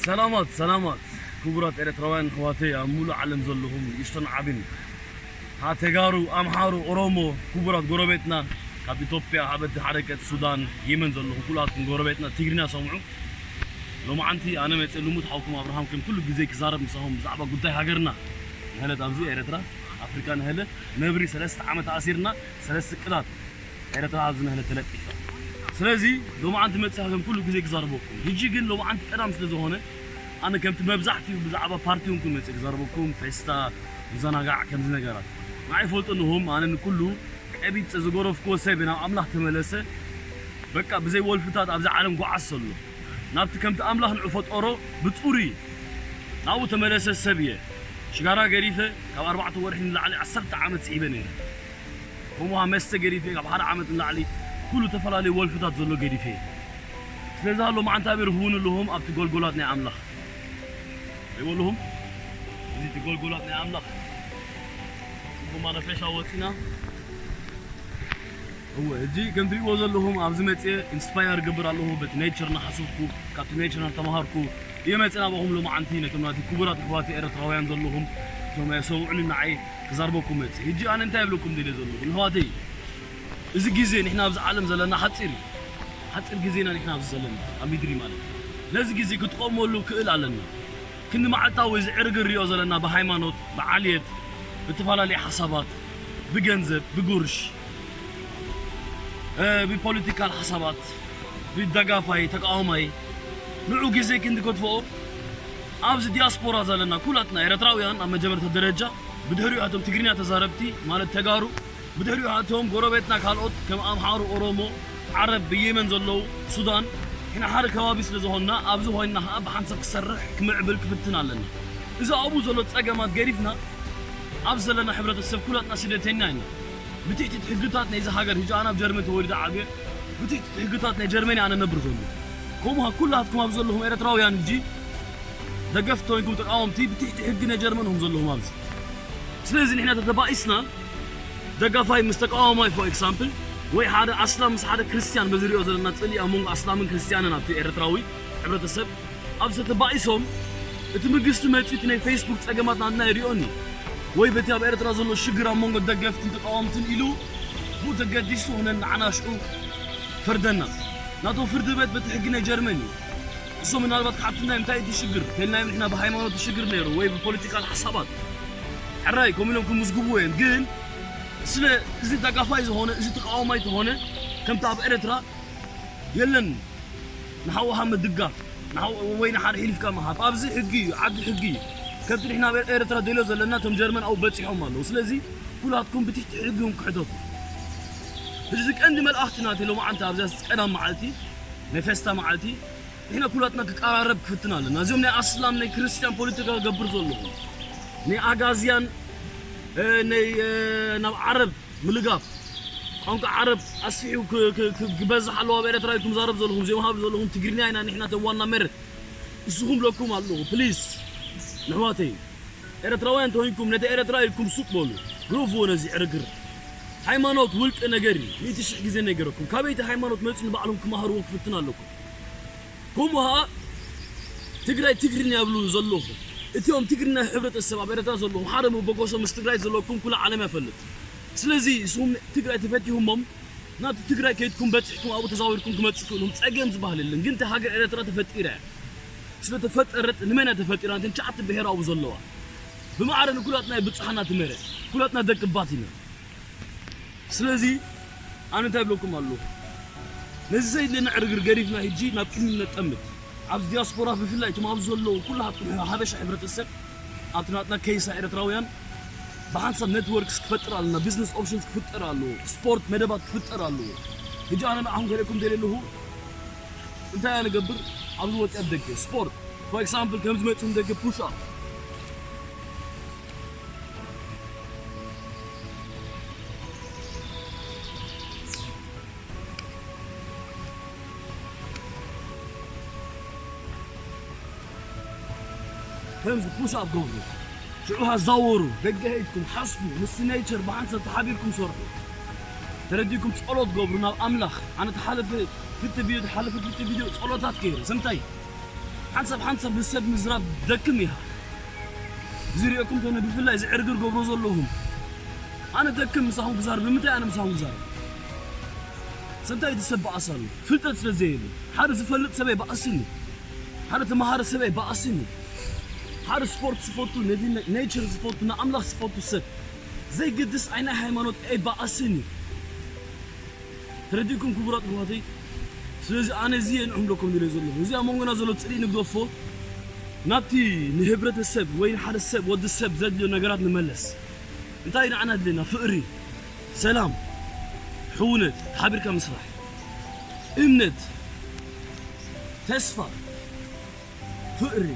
ሰላማት ሰላማት ክቡራት ኤርትራውያን ኣሕዋተይ ኣብ ሙሉእ ዓለም ዘለኹም ንእሽቶን ዓብን፣ ሃ ተጋሩ፣ ኣምሓሩ፣ ኦሮሞ፣ ክቡራት ጎረቤትና ካብ ኢትዮጵያ ሓበቲ ሓረቀት ሱዳን የመን ዘለኹም ኩላትኩም ጎረቤትና ትግርኛ ሰምዑ። ሎማዓንቲ ኣነ መፅእ ልሙድ ሓውኩም ኣብርሃም ከም ኩሉ ግዜ ክዛረብ ምሳኹም ብዛዕባ ጉዳይ ሃገርና ንህለት ኣብዚ ኤርትራ ኣፍሪካ ንህለ ነብሪ ሰለስተ ዓመት ኣሲርና ሰለስተ ቅታት ኤረትራ ኣብዚ ነህለ ተለጢፋ። ስለዚ ሎማዓንቲ መጽእ ከም ኩሉ ግዜ ክዛረበኩም። ሕጂ ግን ሎማዓንቲ ቀዳም ስለ ዝኾነ ኣነ ከምቲ መብዛሕትኡ ብዛዕባ ፓርቲ እውን መጽእ ክዛረበኩም፣ ፌስታ፣ ምዘናጋዕ ከምዚ ነገራት። ንዓይ ፈልጦ ንሆም ኣነ ንኩሉ ቀቢጸ ዝገረፍክዎ ሰብ ናብ ኣምላኽ ተመለሰ በቃ ብዘይ ወልፍታት ኣብዚ ዓለም ጓዓዝ ዘሎ ናብቲ ከምቲ ኣምላኽ ንዑ ፈጠሮ ብጹሪ ናብኡ ተመለሰ ሰብ እየ። ሽጋራ ገዲፈ ካብ ኣርባዕተ ወርሒ ንላዕሊ ዓሰርተ ዓመት ስዒበ ነይረ። ከምኡ መስተ ገዲፈ ካብ ሓደ ዓመት ንላዕሊ ኩሉ ተፈላለዩ ወልፍታት ዘሎ ገዲፈ። ስለዚ ኣሎ መዓንታ ኣበይ ረኽቡኒ ኣለኹም ኣብቲ ጎልጎላት ናይ ኣምላኽ። ሪእዎ ኣለኹም? እዚ እቲ ጎልጎላት ናይ ኣምላኽ። ጽቡቕ ማነፈሻ ወጺና። እወ፣ ሕጂ ከም ትሪእዎ ዘለኹም ኣብዚ መጽየ ኢንስፓየር ገብር ኣለኹ። በቲ ኔቸር እናሓሰብኩ፣ ካብቲ ኔቸር እናተምሃርኩ እየ መጽእ ናባኹም ሎማዓንቲ ነቶም ናቲ ክቡራት ኣሕዋት ኤርትራውያን ዘለኹም፣ እቶም ሰምዑኒ ንዓይ ክዛርበኩም መጽእ። ሕጂ ኣነ እንታይ እብለኩም ደልየ ዘለኹ? ንኣሕዋተይ፣ እዚ ግዜ ንሕና ኣብዚ ዓለም ዘለና ሓጺር እዩ። ሓጺር ግዜ ኢና ንሕና ኣብዚ ዘለና፣ ኣብ ምድሪ ማለት እዩ። ነዚ ግዜ ክትጥቀመሉ ክእል ኣለና። ክንዲ መዓልታዊ እዚ ዕርግር ንሪኦ ዘለና ብሃይማኖት፣ ብዓልየት፣ ብተፈላለየ ሓሳባት፣ ብገንዘብ፣ ብጉርሽ፣ እ፣ ብፖለቲካል ሓሳባት፣ ብደጋፋይ፣ ተቃዋማይ፣ ንዑ ግዜ ክንዲ ከጥፍኦ፣ ኣብዚ ዲያስፖራ ዘለና ኩላትና ኤርትራውያን ኣብ መጀመርታ ደረጃ፣ ብድሕሪኡ እቶም ትግርኛ ተዛረብቲ፣ ማለት ተጋሩ፣ ብድሕሪኡ እቶም ጎረቤትና ካልኦት ከም ኣምሓሩ፣ ኦሮሞ፣ ዓረብ፣ ብየመን ዘለዉ፣ ሱዳን፣ ንሕና ሓደ ከባቢ ስለ ዝኾንና፣ ኣብዚ ኮይንና ኸዓ ብሓንሳብ ክሰርሕ፣ ክምዕብል፣ ክፍትን ኣለና። እዚ ኣብኡ ዘሎ ጸገማት ገዲፍና፣ ኣብዚ ዘለና ሕብረተሰብ ኩላትና ስደተኛ ኢና። ብትሕቲ እቲ ሕግታት ናይዚ ሃገር፣ ሕጂ ኣነ ኣብ ጀርመን ተወሊደ ዓብየ፣ ብትሕቲ እቲ ሕግታት ናይ ጀርመን እየ ኣነ ነብር ዘሎ። ከምኡ ኸዓ ኩላትኩም ኣብዚ ዘለኹም ኤርትራውያን ሕጂ ደገፍቲ ኮይንኩም ተቃወምቲ ብትሕቲ ሕጊ ናይ ጀርመን ኢኹም ዘለኹም ኣብዚ። ስለዚ ንሕና ተተባኢስና ደጋፋይ ምስ ተቃዋማይ for example ወይ ሓደ ኣስላም ምስ ሓደ ክርስትያን በዚ ንሪኦ ዘለና ጽልኢ ኣብ መንጎ ኣስላምን ክርስትያንን ኣብቲ ኤርትራዊ ሕብረተሰብ ኣብዚ ተባኢሶም እቲ መንግስቲ መጺኡ እቲ ናይ ፌስቡክ ጸገማት ናትና ይሪኦን እዩ ወይ በቲ ኣብ ኤርትራ ዘሎ ሽግር ኣብ መንጎ ደገፍትን ተቃወምትን ኢሉ ብኡ ተገዲሱ ኾነ ንዓና ሽዑ ፈርደና። ናቶም ፍርዲ ቤት በቲ ሕጊ ናይ ጀርመን እዩ። እሶም ምናልባት ክሓቱና እንታይ እቲ ሽግር? ተልናዮም ንሕና ብሃይማኖት ሽግር ነይሩ ወይ ብፖለቲካል ሓሳባት። ሕራይ ከምኡ ኢሎም ክምዝግቡ እዮም። ግን ስለ እዚ ተጋፋይ ዝኾነ፣ እዚ ተቃዋማይ ተኾነ፣ ከምቲ ኣብ ኤርትራ የለን ንሓውኻ ምድጋፍ፣ ንሓው-፣ ወይ ንሓደ ሒልፍካ ምሃብ። ኣብዚ ሕጊ እዩ፣ ዓዲ ሕጊ እዩ። ከምቲ ንሕና ኣብ ኤርትራ ደልዮ ዘለና፣ እቶም ጀርመን ኣብኡ በጺሖም ኣለዉ። ስለዚ ኩላትኩም ብትሕቲ ሕጊ ኢኹም ክሕተቱ። እዚ ቀንዲ መልእኽቲ ናተይ ሎማዓንቲ ኣብዛ ቀዳም መዓልቲ፣ ናይ ፌስታ መዓልቲ፣ ንሕና ኩላትና ክቀራረብ ክፍትን ኣለና። እዚኦም ናይ ኣስላም ናይ ክርስትያን ፖለቲካ ክገብር ዘለኹ፣ ናይ ኣጋዝያን፣ እ፣ ናይ፣ እ፣ ናብ ዓረብ ምልጋብ፣ ቋንቋ ዓረብ ኣስፊሑ ክ-፣ ክ-፣ ክ-፣ ክበዝሕ ኣለዎ ኣብ ኤርትራ ኢልኩም ዛረብ ዘለኹም፣ እዚኦም ሃብ ዘለኹም ትግርኛ ኢና ንሕና ተዋና መረት። ንስኹም ለኩም ኣለኹ፣ ፕሊስ፣ ንሕዋተይ። ኤርትራውያን ተኾይንኩም ነቲ ኤርትራ ኢልኩም ሱቅ በሉ። ግደፍዎ ነዚ ዕርግር። ሃይማኖት ውልቂ ነገር እዩ። ሚእቲ ሽሕ ግዜ ነገረኩም። ካበይ እቲ ሃይማኖት መጺኡ ንባዕሎም ክመሃርዎ ክፍትን ኣለኩም። ከምኡ ኸኣ ትግራይ ትግርኛ ይብሉ ዘለኹ። እቲኦም ትግርኛ ሕብረተሰብ ኣብ ኤርትራ ዘለኹም ሓደ መበገሶ ምስ ትግራይ ዘለኩም ኩሉ ዓለም ይፈልጥ። ስለዚ ንስኹም ትግራይ ተፈቲሁሞም ናብቲ ትግራይ ከይድኩም በጺሕኩም ኣብኡ ተዛዊርኩም ክመጽእ ክእልኩም ጸገም ዝበሃል የለን። ግን እታ ሃገር ኤርትራ ተፈጢራ እያ። ስለ ተፈጠረት ንመን እያ ተፈጢራ? ነተን ትሽዓተ ብሄር ኣብኡ ዘለዋ። ብማዕረ ንኩላትና እያ ብጽሓና ትመረ። ኩላትና ደቂ ባት ኢና። ስለዚ ኣነ እንታይ እብለኩም ኣለኹ? ነዚ ዘየድልየና ዕርግር ገዲፍና ሕጂ ናብ ቅድሚ ነጠምት። ኣብዚ ዲያስፖራ ብፍላይ እቶም ኣብዚ ዘለዉ ኩላትኩም ሓበሻ ሕብረተሰብ ኣብቲ ናትና ከይሳ ኤርትራውያን ብሓንሳብ ኔትወርክስ ክፈጥር ኣለና፣ ቢዝነስ ኦፕሽንስ ክፍጠር ኣለዎ፣ ስፖርት መደባት ክፍጠር ኣለዎ። ሕጂ ኣነ ንዓኹም ከርእየኩም ደልየ ኣለኹ። እንታይ እያ ንገብር? ኣብዚ ወፂኣ ደገ ስፖርት፣ for example፣ ከምዚ መፂኹም ደገ ፑሽ ኣፕ። ከምዚ ፑሽ ኣፕ ገብሩ። ሽዑ ዛወሩ፣ ደገ ሄድኩም ሓስቡ፣ ምስ ኔቸር ብሓንሳብ ተሓቢርኩም ሰርሑ። ተረዲእኩም ጸሎት ገብሩ ናብ ኣምላኽ። ኣነ ተሓለፈ ክልተ ቪድዮ፣ ተሓለፈ ክልተ ቪድዮ ጸሎታት ገይረ። ስለምንታይ? ሓንሳብ ሓንሳብ ብሰብ ምዝራብ ደክም ኢኻ። እዚ ሪኦኩም ተነ ብፍላይ እዚ ዕርግር ገብሮ ዘለኹም። ኣነ ደክም ምሳኹም ክዛረብ፣ ብምንታይ ኣነ ምሳኹም ክዛረብ? ሰብታይ እቲ ሰብ በኣስ ኣሎ፣ ፍልጠት ስለ ዘየለ። ሓደ ዝፈልጥ ሰበይ በኣስኒ፣ ሓደ ተማሃረ ሰበይ በኣስኒ፣ ሓደ ስፖርት ዝፈቱ፣ ነቲ ነ-፣ ኔቸር ዝፈቱ፣ ንኣምላኽ ዝፈቱ ሰብ ዘይግድስ ኣይናይ ሃይማኖት ኣይበኣስኒ። ተረዲእኩም ክቡራት ኣሕዋተይ? ስለዚ ኣነ እዚ እየ ንዕምለኩም ኢለ ዘለኹ። እዚ ኣብ መንጎና ዘሎ ጽልኢ ንግደፎ፣ ናብቲ ንህብረተሰብ ወይ ንሓደ ሰብ፣ ወዲ ሰብ ዘድልዮ ነገራት ንመለስ። እንታይ ንዓና ኣድልየና? ፍቕሪ፣ ሰላም፣ ሕውነት፣ ሓቢርካ ምስራሕ፣ እምነት፣ ተስፋ፣ ፍቕሪ።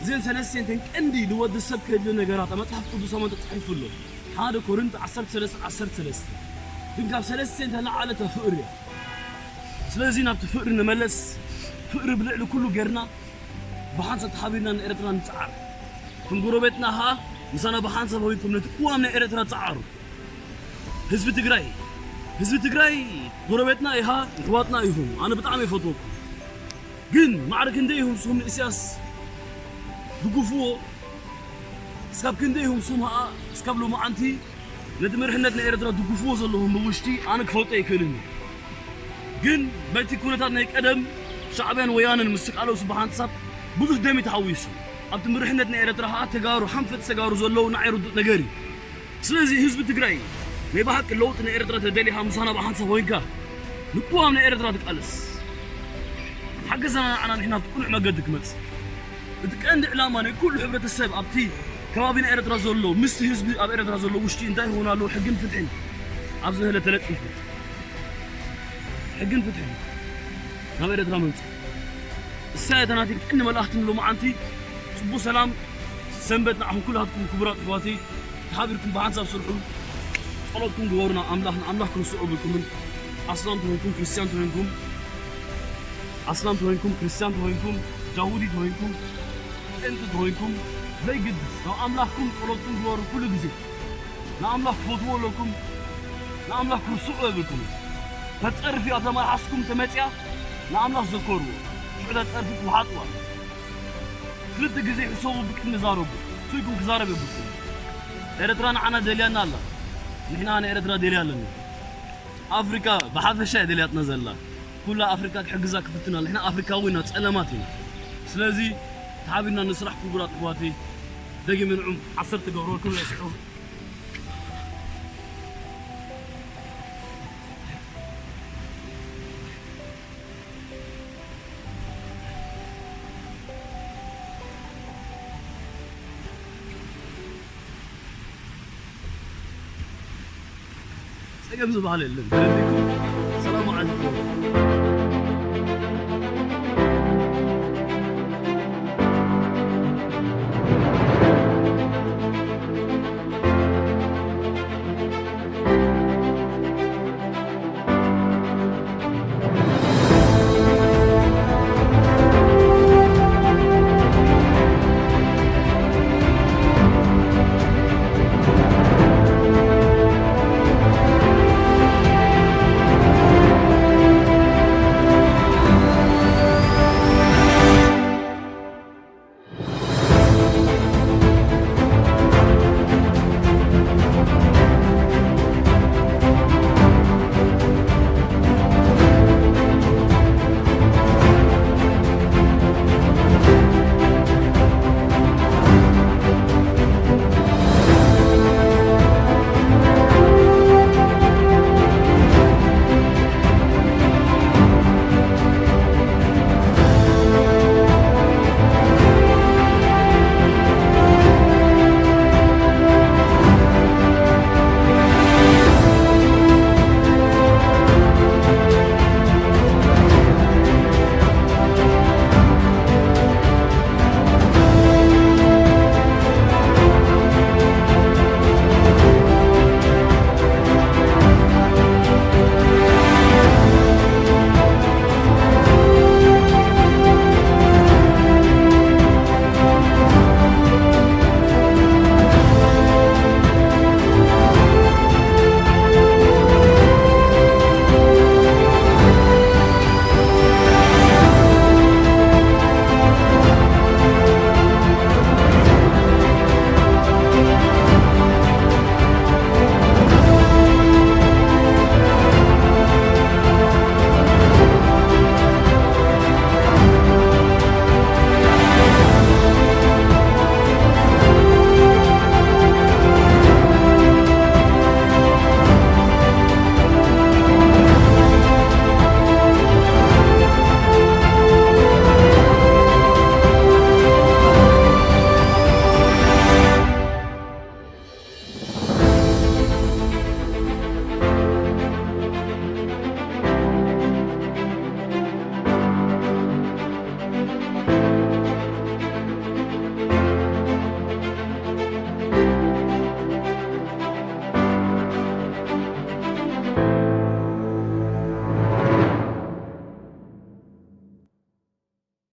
እዘን ሰለስተን ቀንዲ ንወዲ ሰብ ከድልዮ ነገራት ኣብ መጽሓፍ ቅዱስ ኣማን ተጻሒፉ ኣሎ። ሓደ ኮሪንቶ ዓሰርተ ሰለስተ ዓሰርተ ሰለስተ። ግን ካብ ሰለስተን ተለዓለ እታ ፍቕሪ እያ። ስለዚ ናብቲ ፍቕሪ ንመለስ። ፍቕሪ ብልዕሊ ኩሉ ጌርና ብሓንሳብ ተሓቢርና ንኤርትራ ንጽዓር። ከም ጎረቤትና ኸኣ ምሳና ብሓንሳብ ኮይንኩም ነቲ ቅዋም ናይ ኤርትራ ጽዓሩ። ህዝቢ ትግራይ፣ ህዝቢ ትግራይ ጎረቤትና ኢኻ፣ ኣሕዋትና ኢኹም። ኣነ ብጣዕሚ ይፈትወኩም። ግን ማዕረ ክንደይ ኢኹም ንስኹም ንእስያስ ድጉፍዎ? እስካብ ክንደይ ኢኹም ንስኹም ኸኣ እስካብ ሎማዓንቲ ነቲ መርሕነት ናይ ኤርትራ ድጉፍዎ ዘለኹም ብውሽጢ ኣነ ክፈልጦ ኣይክእልን እየ። ግን በቲ ኩነታት ናይ ቀደም ሻዕብያን ወያነን ምስ ተቃለሱ ብሓንሳብ ብዙሕ ደም እዩ ተሓዊሱ። ኣብቲ መርሕነት ናይ ኤርትራ ኸኣ ተጋሩ፣ ሓንፈት ተጋሩ ዘለዉ ንዓይ ርዱእ ነገር እዩ። ስለዚ ህዝቢ ትግራይ ናይ ብሓቂ ለውጢ ናይ ኤርትራ ተደሊኻ ምሳና ብሓንሳብ ኮይንካ ንቅዋም ናይ ኤርትራ ትቃለስ። ሓገዘና ንዓና ንሕና ኣብቲ ቅኑዕ መገዲ ክመጽእ። እቲ ቀንዲ ዕላማ ናይ ኩሉ ሕብረተሰብ ኣብቲ ከባቢ ናይ ኤርትራ ዘሎ ምስቲ ህዝቢ ኣብ ኤርትራ ዘሎ ውሽጢ እንታይ ይኸውን ኣለዎ? ሕግን ፍትሕን ኣብ ዝህለ ተለጢፉ ሕግን ፍትሕን ናብ ኤርትራ መምጽእ። እሳ እታ ናተይ ቀንዲ መልእኽቲ ንሎማዓንቲ ጽቡቕ ሰላም ሰንበት ንዓኹም ኩላትኩም ክቡራት ኣሕዋተይ። ተሓቢርኩም ብሓንሳብ ስርሑ። ጸሎትኩም ግበሩ ናብ ኣምላኽ፣ ንኣምላኽ ክርስዑ ብልኩምን። ኣስላም ተኾይንኩም፣ ክርስትያን ተኾይንኩም፣ ኣስላም ተኾይንኩም፣ ክርስትያን ተኾይንኩም፣ ጃሁዲ ተኾይንኩም፣ ጴንጢ ተኾይንኩም፣ ዘይግድስ ናብ ኣምላኽኩም ጸሎትኩም ግበሩ ኩሉ ግዜ። ንኣምላኽ ክፈትዎ ኣለኩም፣ ንኣምላኽ ክርስዑ የብልኩም። ተጸርፊ ኣብ ተመርሓስኩም ተመጽያ ንኣምላኽ ዘከርዎ። ሽዑ ተጸርፊ ትውሓጥዋ። ክልተ ግዜ ሕሰቡ ብቅድሚ ዛረቡ። ስኢልኩም ክዛረብ የብልኩም። ኤርትራ ንዓና ደልያና ኣላ። ንሕና ንኤርትራ ደልያ ኣለና። ኣፍሪካ ብሓፈሻ እያ ደልያትና ዘላ። ኩላ ኣፍሪካ ክሕግዛ ክፍትን ኣላ። ንሕና ኣፍሪካዊ ኢና፣ ጸለማት ኢና። ስለዚ ተሓቢርና ንስራሕ ክቡራት ኣሕዋተይ። ደጊመ ንዑም ዓሰርተ ገብረልኩም የስሑ። ጸገም ዝበሃል የለን። ተረዲእኩም?